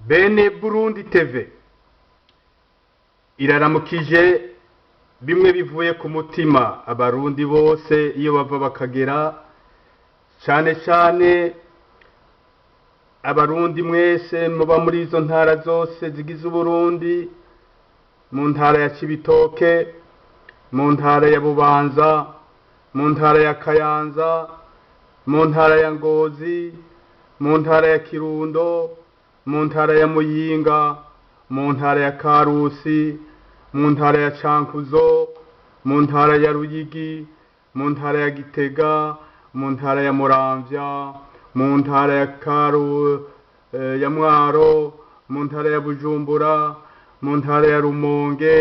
Bene Burundi TV iraramukije bimwe bivuye ku mutima abarundi bose iyo bava bakagera, cyane cyane abarundi mwese muba muri izo ntara zose zigize Uburundi, mu ntara ya Cibitoke, mu ntara ya Bubanza, mu ntara ya Kayanza, mu ntara ya Ngozi, mu ntara ya Kirundo, mu ntara ya Muyinga, mu ntara ya Karusi, mu ntara ya Cankuzo, mu ntara ya Ruyigi, mu ntara ya Gitega, mu ntara ya Muramvya, mu ntara ya Karu ya Mwaro, mu ntara ya Bujumbura, mu ntara ya Rumonge,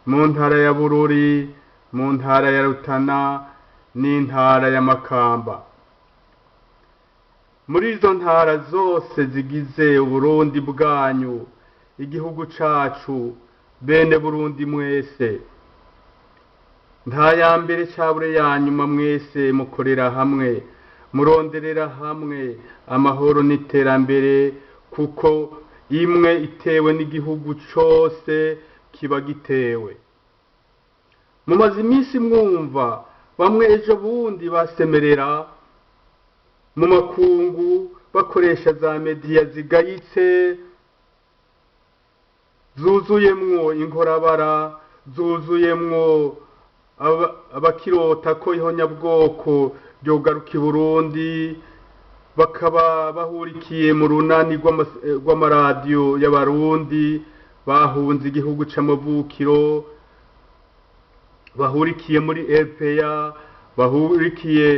mu ntara ya Bururi, mu ntara ya Rutana n'intara ya Makamba. Muri izo ntara zose zigize Uburundi bwanyu, igihugu cacu, bene Burundi mwese, nta ya mbere cabure ya nyuma, mwese mukorera hamwe, muronderera hamwe amahoro n'iterambere, kuko imwe itewe n'igihugu cose kiba gitewe. Mumaze iminsi mwumva bamwe ejo bundi basemerera mu makungu bakoresha za mediya zigayitse zuzuyemwo inkorabara, zuzuyemwo abakirota ko ihonyabwoko ryogaruka i Burundi, bakaba bahurikiye mu runani rw'amaradiyo y'abarundi bahunze igihugu c'amavukiro, bahurikiye muri RPA, bahurikiye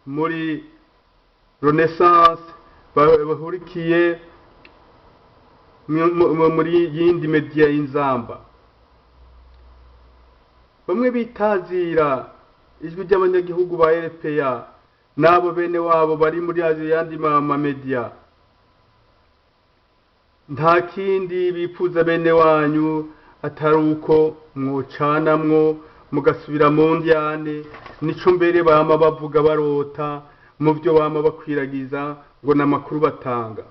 muri Renaissance, bahurikiye muri yindi media y'inzamba. Bamwe bitazira ijwi ry'abanyagihugu ba RPA n'abo bene wabo bari muri ayo yandi ma media, nta kindi bipfuza bene wanyu atari uko mwocanamwo mugasubira mu ndyane. Nico mbere bama bavuga barota mu byo bama bakwiragiza ngo ni amakuru batanga.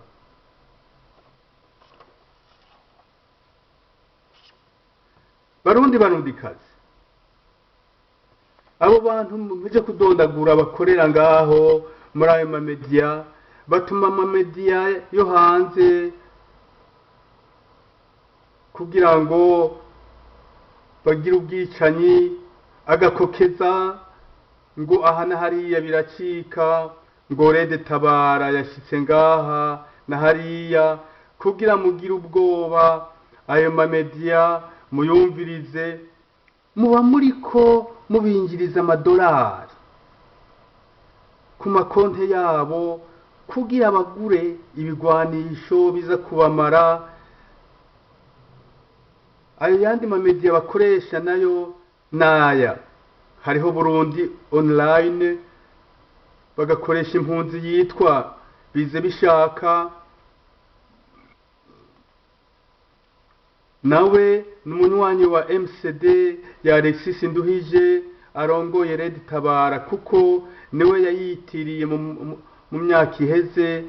Barundi barundikazi, abo bantu muje kudondagura bakorera ngaho muri ayo mamedia, batuma amamedia yo hanze kugira ngo bagire ubwicanyi, agakokeza ngo aha na hariya biracika, ngo Rede Tabara yashitse ngaha na hariya, kugira mugire ubwoba. Ayo mamedia muyumvirize, muba muriko mubinjiriza amadolari ku makonte yabo kugira bagure ibigwanisho biza kubamara. Ayo yandi mamedia bakoresha nayo naya, hariho Burundi Online, bagakoresha impunzi yitwa Bize Bishaka, nawe ni umunywanyi wa MCD ya Alexis Nduhije arongoye Red Tabara, kuko niwe yayitiriye mu myaka iheze.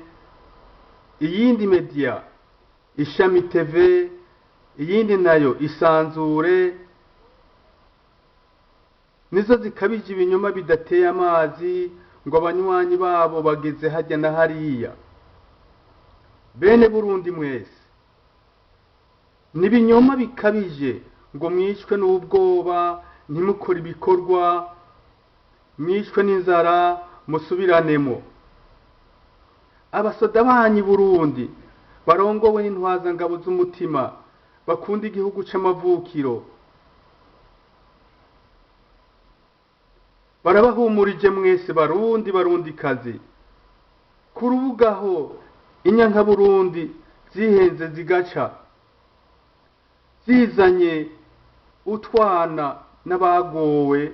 Iyindi media Ishami TV, iyindi nayo Isanzure, nizo zikabije ibinyoma bidateye amazi ngo abanywanyi babo bageze hajya na hariya. Bene Burundi mwese, nibinyoma bikabije ngo mwicwe n'ubwoba, ntimukore ibikorwa, mwicwe n'inzara, musubiranemo. Abasoda banyu Burundi barongowe n'intwazangabo z'umutima, bakunda igihugu c'amavukiro, barabahumurije mwese barundi barundikazi. Ku rubugaho inyankaburundi zihenze zigaca zizanye utwana n'abagowe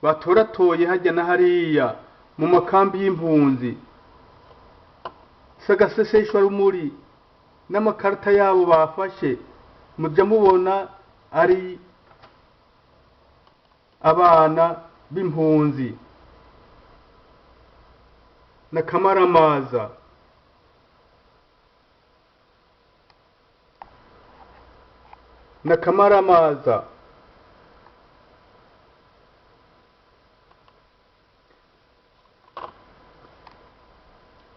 batoratoye hajya na hariya mu makambi y'impunzi, sagaseseshwa rumuri n'amakarita yabo bafashe, mujya mubona ari abana b'impunzi na kamaramaza. N'akamaramaza.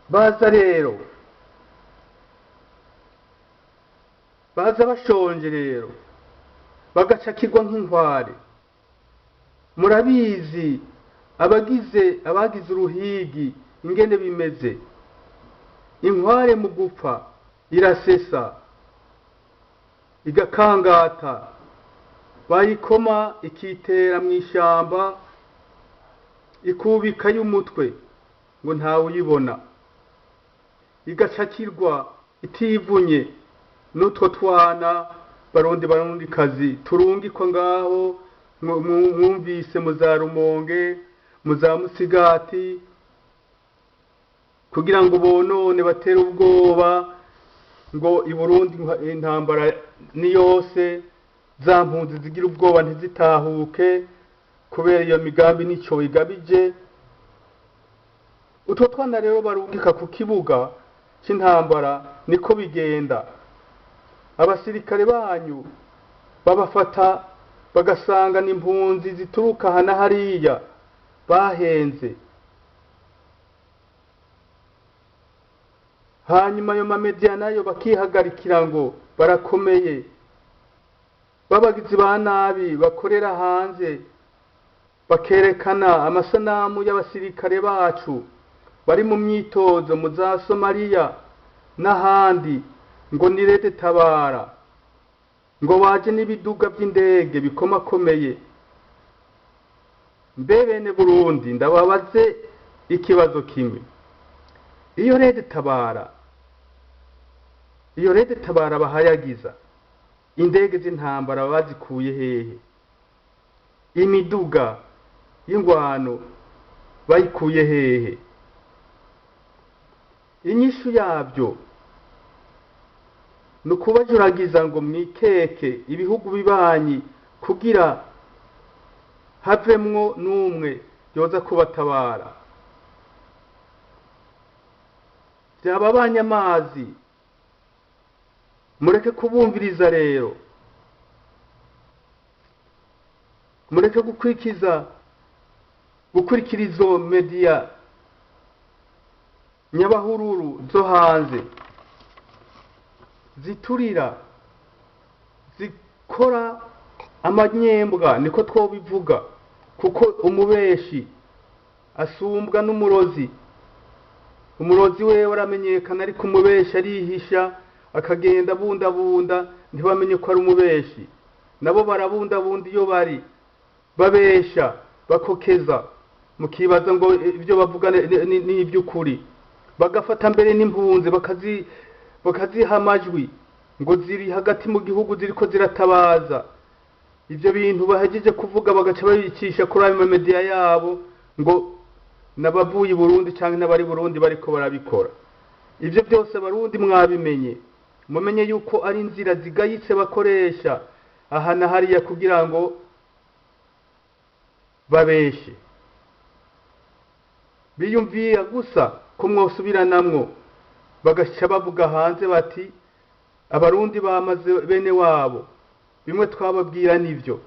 Baza rero, baza bashonje rero, bagacakirwa nk'inkware. Murabizi abagize uruhigi ingene bimeze. Inkware mu gupfa irasesa, igakangata, bayikoma ikitera mu ishyamba, ikubika y'umutwe ngo ntawe uyibona, igacakirwa itivunye. N'utwo twana Barundi Barundikazi turungikwa ngaho, mwumvise mu za Rumonge, mu za Musigati, kugira ngo bonone batere ubwoba ngo i Burundi intambara ni yose, za mpunzi zigira ubwoba ntizitahuke kubera iyo migambi nico igabije. Utwo twana rero barungika ku kibuga c'intambara, niko bigenda. Abasirikare banyu babafata bagasanga n'impunzi zituruka aha na hariya bahenze. Hanyuma ayo mamediya nayo bakihagarikira ngo barakomeye, babagizi ba nabi bakorera hanze, bakerekana amasanamu y'abasirikare bacu bari mu myitozo mu za Somaliya n'ahandi, ngo ni Rede Tabara, ngo baje n'ibiduga by'indege bikomakomeye. Mbe bene Burundi, ndababaze ikibazo kimwe: iyo Rede Tabara, iyo Rede Tabara bahayagiza, indege z'intambara bazikuye hehe? Imiduga y'ingwano bayikuye hehe? Inyishu yabyo ni ukubajuragiza ngo mwikeke ibihugu bibanyi kugira havemwo n'umwe yoza kubatabara. Byababanye amazi, mureke kubumviriza rero, mureke gukurikira izo media nyabahururu zo hanze ziturira, zikora amanyembwa, niko twobivuga, kuko umubeshi asumbwa n'umurozi. Umurozi wewe aramenyekana, ariko umubeshi arihisha akagenda bundabunda, ntibamenye ko ari umubeshi. Nabo barabundabunda iyo bari babesha, bakokeza, mukibaza ngo ibyo bavuga ni iby'ukuri. Bagafata mbere n'impunzi bakaziha amajwi ngo ziri hagati mu gihugu ziriko ziratabaza. Ibyo bintu bahejeje kuvuga bagaca babicisha kuri ayo media yabo ngo n'abavuye i Burundi canke n'abari Burundi bariko barabikora. Ivyo byose Abarundi mwabimenye, mumenye yuko ari inzira zigayitse bakoresha aha na hariya kugira ngo babeshe. Biyumvira gusa ko mwosubiranamwo, bagaca bavuga hanze bati Abarundi bamaze bene wabo. Bimwe twababwira nivyo,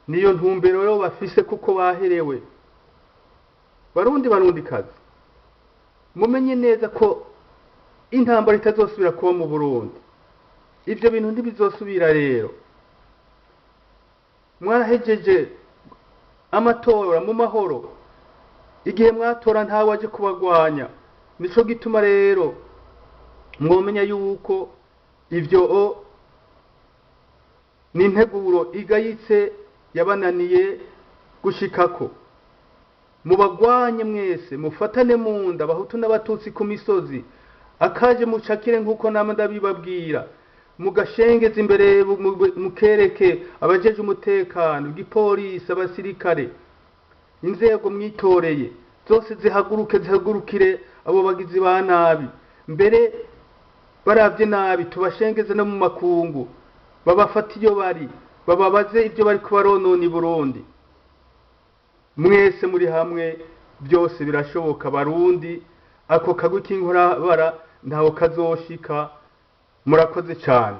niyo ntumbero yo bafise kuko baherewe. Barundi Barundikazi, mumenye neza ko intambara itazosubira kuba mu Burundi. Ivyo bintu ntibizosubira rero. Mwarahejeje amatora mu mahoro, igihe mwatora ntawe waje kubagwanya. Nico gituma rero mwomenya yuko ivyo ni integuro igayitse yabananiye gushikako. Mubagwanye mwese, mufatane mu nda, Abahutu n'Abatutsi ku misozi, akaje mucakire nk'uko nama ndabibabwira, mugashengeze imbere, mukereke abajeje umutekano, igipolisi, abasirikare, inzego mwitoreye zose zihaguruke, zihagurukire abo bagizi ba nabi. Mbere baravye nabi tubashengeze no mu makungu, babafate iyo bari, bababaze ibyo bari kubaronona i Burundi. Mwese muri hamwe byose birashoboka Barundi, ako kagwi k'inkorabara ntaho kazoshika. Murakoze cyane.